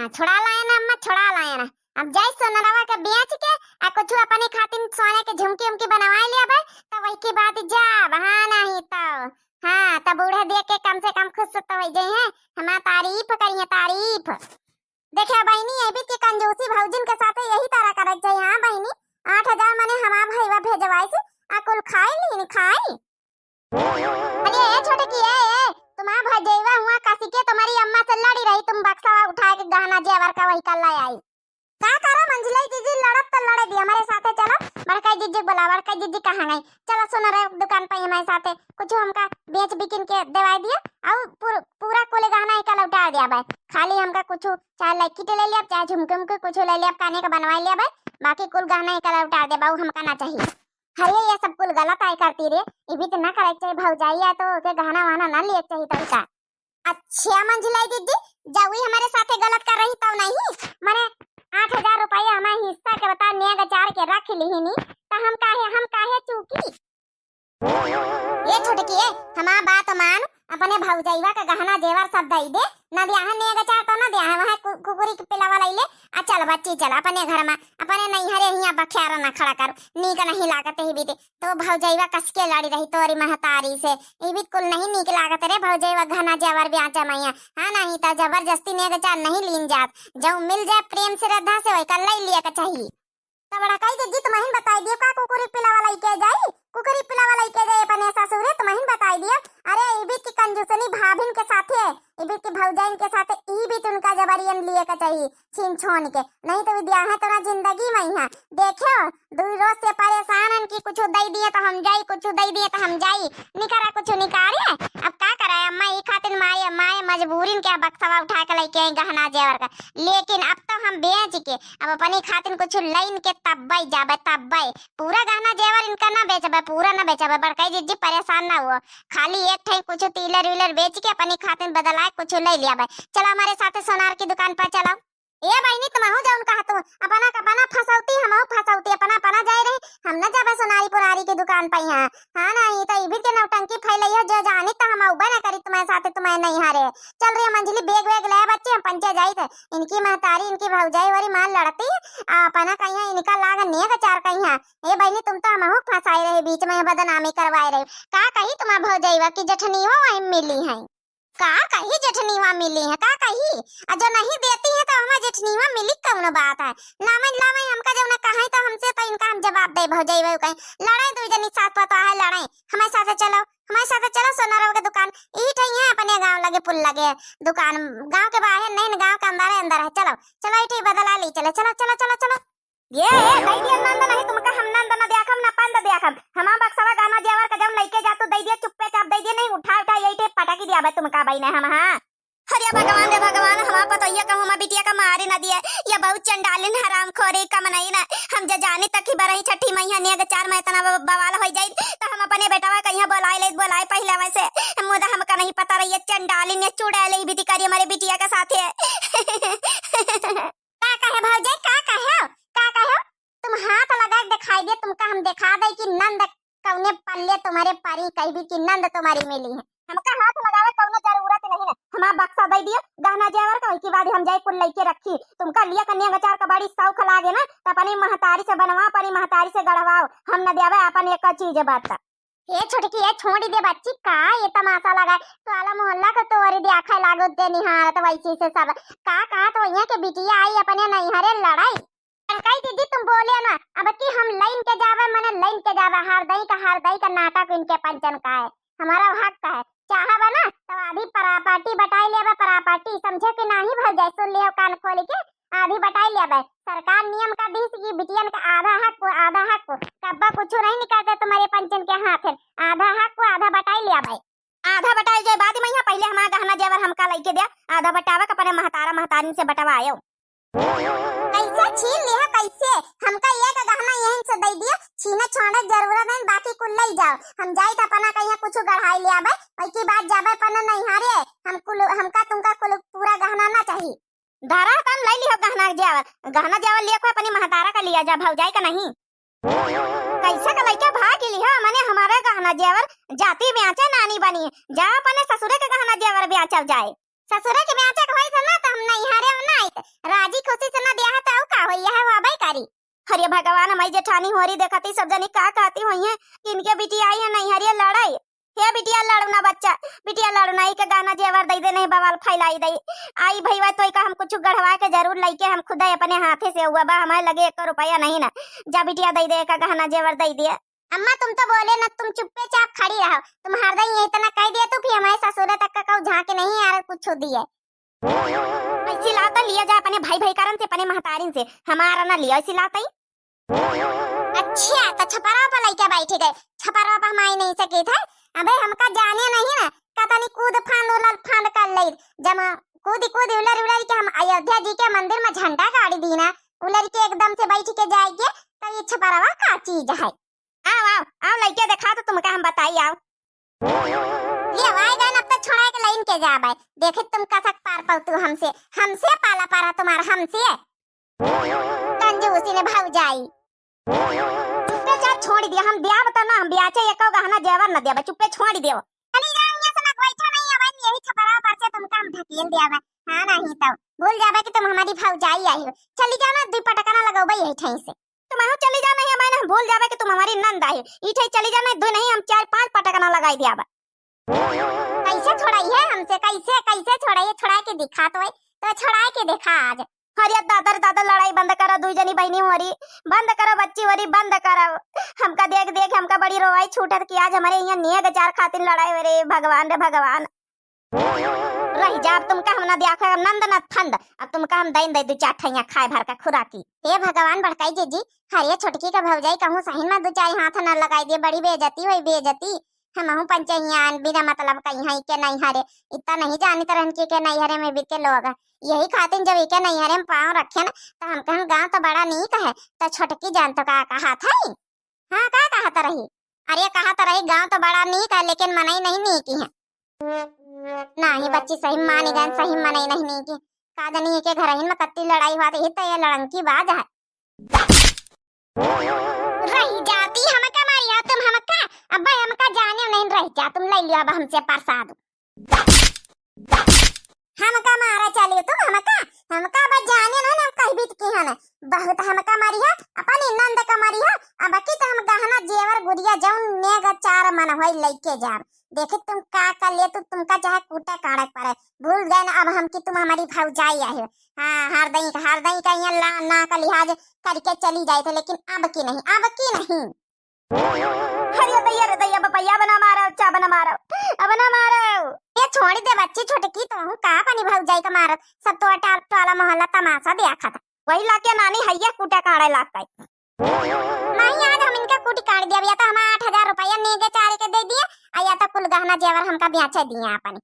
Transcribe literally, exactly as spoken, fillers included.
छुड़ा लायन अम्मा, छुड़ा लायन। अब जाई सोनरवा के बेच के आ कुछ अपने खातिन सोने के झुमकी उमकी बनवाए लेबे, तब वही की बात जाब। हाँ, नहीं तो, हाँ, तब बूढ़ा देख के कम से कम खुश तो हो जाई हैं, हमार तारीफ करिए, तारीफ। देखे बहिनी, ये भी कि कंजूसी भौजिन के साथे यही तरह करे के चाहिए। हाँ बहिनी, आठ हजार मने हमार भईवा भेजवाइस, आ कुल खाई लीन, खाई। अरे ए छोटकी, ए, ए, तुम्हार भौजइवा हुआ कसी के तुम्हारी अम्मा से लड़ी रही, तुम बक्सवा उठाए के गहना जेवर का वही कल्ला आई। का करा मंझिलई जिज्जी, लड़त तो लड़े दी, हमरे साथे चलो। बड़कई जिज्जी बोला, बड़कई जिज्जी कहाँ गई? चलो सोनरवा दुकान पे हमरे साथे, कुछ हमका बेच बिकिन के देवाई दिया, अउ पूर-, पूरा कुल गहना इका लौटा दिया भाई। खाली हमका कुछ चाहे लैकिट ले लिया, चाहे झुमके उमके कुछ ले लिया, काने का बनवाई लिया भाई, बाकी कुल गहना इका लौटा दे बाऊ, हमका ना चाहिए। अरे ये सब कुल गलत आय करती रे, ये भी तो ना करे के चाहिए भौजाई है तो ओके गहना वहना ना लिए के चाहिए तो का। अच्छा मंझिलाई दीदी, जौई हमरे साथे गलत कर रही तब नहीं, मने आठ हजार रुपया हमारे हिस्सा के बता नेग चार के रख लिहिनी, त हम काहे, हम काहे चूकी? ए छोटकी, ए, हमार बात मान, अपने भौजइवा के गहना जेवर सब दई दे, ना दिया है नेग चार तो ना दिया है, वहाँ कु-, कुकुरी के पिलावा लई ले, आ चल बच्ची चल अपने घर में, अपने नैहरे हियाँ बख्यारा ना खड़ा कर, नीक नहीं लागत ही बीते। तो भौजइवा कस के लड़ी रही तोरी महतारी से, ई भी कुल नहीं नीक लागत रे भौजइवा, गहना जेवर ब्याचा मइया। हाँ, नहीं त जबरदस्ती नेग चार नहीं लीन जात, जब मिल जाए प्रेम श्रद्धा से वही कर लई लिया के चाहिए। तब बड़ा कही दीदी, तुमहिन बताई दियो का कुकुरी पिलावा लइके जाई, कुकुरी पिलावा लइके जाई अपने ससुरे, तुमहिन बताई दियो। अरे ई भी की कंजूसनी भाभिन के साथे, ई भी की भौजाइन के साथे, ई भी तुनका जबरियन लिए के चाहिए। छीन छोन के, नहीं तो विद्या है तोरा जिंदगी में ही है। देखो, दुई रोज से परेशान हन कि कुछ दई दिए तो हम जाई, कुछ दई दिए तो हम जाई, निकारा कुछ निकारे। अब का करे अम्मा, ई खातिर माए, माए मजबूरिन के बक्सवा उठा के लइके आई गहना जेवर का। लेकिन अब तो हम बेच के, अब अपनी खातिर कुछ लइन के तब्बे जाबे, तब्बे। पूरा गहना जेवर इनका ना बेचबे, पूरा ना बेचबे। बड़कई जिज्जी परेशान ना हुआ, खाली एक ठे कुछ तीलर वीलर बेच के अपनी खातिर बदलाए कुछ ले लिया बे। चलो हमरे साथे सोनार की दुकान पर चलो। ए बहिनी, तुमहू जौन कहतू, अपना का अपना फंसौती, हमहू फंसौती, अपना अपना जाए रही, हम न जाबे सोनारी पुनारी की दुकान पे यहाँ। हाँ, नहीं तो इबिर के नौटंकी फैलई हो, जो जानी तो हम उबे न करी तुम्हारे साथे, तुम्हारे नहीं हारे। चल रही मंझिली, बैग वैग ले बच्ची, हम पंचे जाई थे। इनकी महतारी, इनकी भौजाई वाली मार लड़ती, आ अपना कहिया इनका लाग नेग चार कहिया। ए बहिनी, तुम तो हमहू फंसाई रही, बीच में बदनामी करवाए रही। का कही तुम्हार भौजाई वा की जठनीवा वहीं मिली है? का कही जेठनीवा मिली है, का कही? आ जो नहीं देती है तो हमार जेठनीवा मिली कौनो बात है? लावई, लावई, हमका जौन कहाई तो हमसे तो इनका हम जवाब दे भौजइवा कहीं। लड़े दुई जनी साथ पता है लड़े। हमारे साथे चलो, हमारे साथे चलो सोनारवा के दुकान। ई ठई है अपने गाँव लगे पुल लगे दुकान। गाँव के बाहर नहीं न, गाँव के अंदर है, अंदर है। चलो, चलो, ई ठई बदला ली चले। चलो, चलो, चलो, चलो। ये, ए, दई दिया नंद नहीं तुमका हम नंद न देखम न पंद देखम। हमार बक्सवा गहना जेवर का जौन लइके जातू दई दिया, चुप्पे चाप दई दिया, नहीं उठा उठा यही टेप पटकी दिया बे तुमका बहिने हम, हाँ। अरे भगवान रे भगवान, हमार पतोहिया कहूँ हमार बिटिया का मारे न दिए। ये बहुत चंडालिन हरामखोरी कमनई न। हम जे जानी तक ही बरही छठी मइया नेग चार में इतना ब-, बवाल हो जाई तो हम अपने बेटवा कहिया बोलाए ले, बोलाए पहले वैसे। मुदा हमका नहीं पता रही ये चंडालिन, ये चुड़ैल ही विधि करी हमारे बिटिया के साथे। का कहे भौजाई, का कहे, का कहे? तुम हाथ लगा के दिखाई दे, तुमका हम दिखा दे कि नंद कौने पल्ले तुम्हारे परी, कही भी कि नंद तुम्हारी मिली है। हमका हाथ लगावे कौनो जरूरत नहीं है। हमार बक्सा दे दियो, गहना जेवर का, वही के बाद हम जाए कुल लइके रखी। तुमका लिए कन्या गचार का बड़ी शौक लागे ना, तो अपनी महतारी से बनवा, अपनी महतारी से गढ़वाओ। हम न देवे अपन एक चीज बात। ए छोटकी, ए छोड़ी दे बच्ची, का ये तमाशा लगा? टोला मोहल्ला के तोरी दे आखे लागो दे निहारत वैसे से सब। का, का तो यहाँ के बिटिया आई अपने नैहरे लड़ाई। कही दीदी तुम बोले ना, अब की हम लाइन के जावे, मने लाइन के जावे, हर दई का, हर दई का नाटक इनके पंचन का है। हमारा हक है, चाहबे ना तो आधी प्रॉपर्टी बटाई लेबे, प्रॉपर्टी समझे कि नाही भौजाई, सुन लियो कान खोल के, आधी बटाई लेबे। सरकार नियम कर दी कि बिटियन का आधा हक को, आधा हक को, कब्बा कुछ नहीं निकलते तुम्हारे पंचन के हाथ है, आधा हक को आधा बटाई लेबे। आधा बटाई जाए बाद में यहाँ पहले हमारा गहना जेवर हमका लइके दिया, आधा बटावा के अपने महतारा महतारिन से बटवायो। कैसे छीन लिया, कैसे? हमका एक गहना यहीं से दे दिया, छीने छोड़े जरूरत नहीं, बाकी कुल ले जाओ। हम जाई त अपना कहीं कुछ गढ़ाई ले आवे, वही की बात जावे अपन नैहरे। हम कुल, हमका तुमका कुल पूरा गहना ना चाहिए। धरा तन ले लियो गहना जेवर, गहना जेवर लिया को अपनी महतारा का लिया जा, भौजाई का नहीं। कैसे का लइका भाग लियो, मने हमारे गहना जेवर जाति ब्याचे नानी बनी, जा अपने ससुरे के गहना जेवर ब्याचल जाए। ससुरे के ब्याचे के होई था ना, तो हम नैहरे में ना आइत। अरे भगवान, हमारी जेठानी होरी देखती, सब जनी का कहती होइहैं कि इनके बिटिया आई है नैहरिया लड़ाई। हे बिटिया लड़ू ना बच्चा, बिटिया लड़ू ना, इके गहना जेवर दइ दे, नहीं बवाल फैलाई दे। आई भइया, तो इका हम कुछ गढ़वा के जरूर लइके हम खुदे अपने हाथे से हुआ बा, हमारे लगे एक रुपया नहीं ना। जा बिटिया दइ दे, इका गहना जेवर दइ दे। अम्मा, तुम तो बोले ना, तुम चुप्पे चाप खड़ी रहो। तुम हरदम ये इतना कह दिया तो फिर हमारे ससुरे तक का कहू झांके नहीं यार कुछ दिए। ऐसी लाता लिया जा अपने भाई भाई करन से, अपने महतारिन से, हमारा ना लिया ऐसी लाता ही। अच्छा, तो छपरा पर लइके बैठ गए, छपरा पर हम आई नहीं सके थे। अबे हमका जाने नहीं ना, कतनी कूद फांद उलल फांद कर ले, जब कूद कूद उलर उलर के हम अयोध्या जी के मंदिर में झंडा गाड़ी दी ना, उलर के एकदम से बैठ के जाएंगे, तो ये छपरवा का चीज है? आओ, आओ, आओ, लइके देखा तो तुमका हम बताई, आओ। ले, आए गए, अब तो छोड़ा के लाइन के जाबे। देखे तुम कसक पार पाऊ तू हमसे, हमसे पाला पारा तुम्हारा, हमसे। कंजूसी ने भौजाई। चुप्पे चाप छोड़ दिया, हम दियाब तो ना, हम ब्याचे एको गहना जेवर न देबे, चुप्पे छोड़ दियो। चली जाओ, यहाँ से ना बैठा नहीं, अब यही छपरा पर से तुमका हम ढकेल दियाबे। हाँ, नहीं तो भूल जाबे कि तुम हमारी भौजाई आई हो। चली जाओ ना, दुई पटकना लगौबे यही ठाई से। तुम अहू चली जाओ, नहीं हमारे हम भूल जाबे कि तुम हमारी नंद आई। ई ठाई चली जाओ, नहीं दो नहीं, हम चार पांच पटकना लगाई दियाबे। कैसे छोड़ाई है हमसे, कैसे, कैसे छोड़ाई है? छोड़ा के दिखा तो, तो छोड़ा के दिखा आज। अरे दादा रे दादा, लड़ाई बंद करो, दुई जनी बहनी होरी, बंद करो बच्ची होरी, बंद करो। हमका देख देख हमका बड़ी रोवाई छूटत कि आज हमारे यहाँ नेग चार खातिर लड़ाई हो रे, भगवान रे भगवान। रह जा, अब तुमका हम ना दिया खाए नंद ना फंद, अब तुमका हम दैन दे दू चार ठैया खाए भर का खुराकी। हे भगवान, बड़काई जीजी, हरिया छोटकी का भौजाई कहूँ सही में दू चार हाथ ना लगाई दे, बड़ी बेइज्जती होई, बेइज्जती। हमहू पंचहियान बिना मतलब कहीं है के नहीं हरे, इतना नहीं जानित रहन कि के नैहरे में भी के लोग। यही खातिर जब इके नैहरे में पाँव रखे न, तो हम कहन गाँव तो बड़ा नीक है, तो छोटकी जान तो का कहत है? हाँ, का कहत रही? अरे कहत रही गाँव तो बड़ा नीक है, लेकिन मनई नहीं नीक है। नाही बच्ची, सही मानी गन, सही मनई नहीं नीक। का जानी इके घरहिन में कत्ती लड़ाई हुआ, तो ये तो ये लड़ंकी बाज है। रही जाती हमका मारी हो तुम हमका, अब्बा हमका जाने नहीं, रह जा तुम, ले लियो अब हमसे प्रसाद। हमका मारा चलियो तुम हमका, हमका अब जाने नहीं, हम कहीं बीत की हन, बहुत हमका मारी हो, अपनी नंद का मारी हो। अब की तो हम गहना जेवर गुड़िया जौन नेग चार मन होई लइके जाब। देखी तुम का कर ले, तू तुमका चाहे कूटे काढ़े पड़े, भूल गए ना अब हम कि तुम हमारी भौजाई आए हो। हाँ, हर दई, हर दई का यहाँ ला, ना का लिहाज करके चली जाए थे, लेकिन अब की नहीं, अब की नहीं। अरे दैया रे दैया, बपैया बना मारो, चा बना मारो, अब ना मारो। ये छोड़ दे बच्ची छोटकी, तो हूँ का पानी भौजाई का मारत, सब तो अटाल टोला मोहल्ला तमाशा देखा था। वही लाके नानी हैया कूटा काढ़े लागता है। नहीं, आज हम इनका कूटी काढ़ दिया, या तो हम आठ हजार रुपया नेगे चारे के दे दिए, आ या तो कुल गहना जेवर हमका ब्याचे दिए अपन।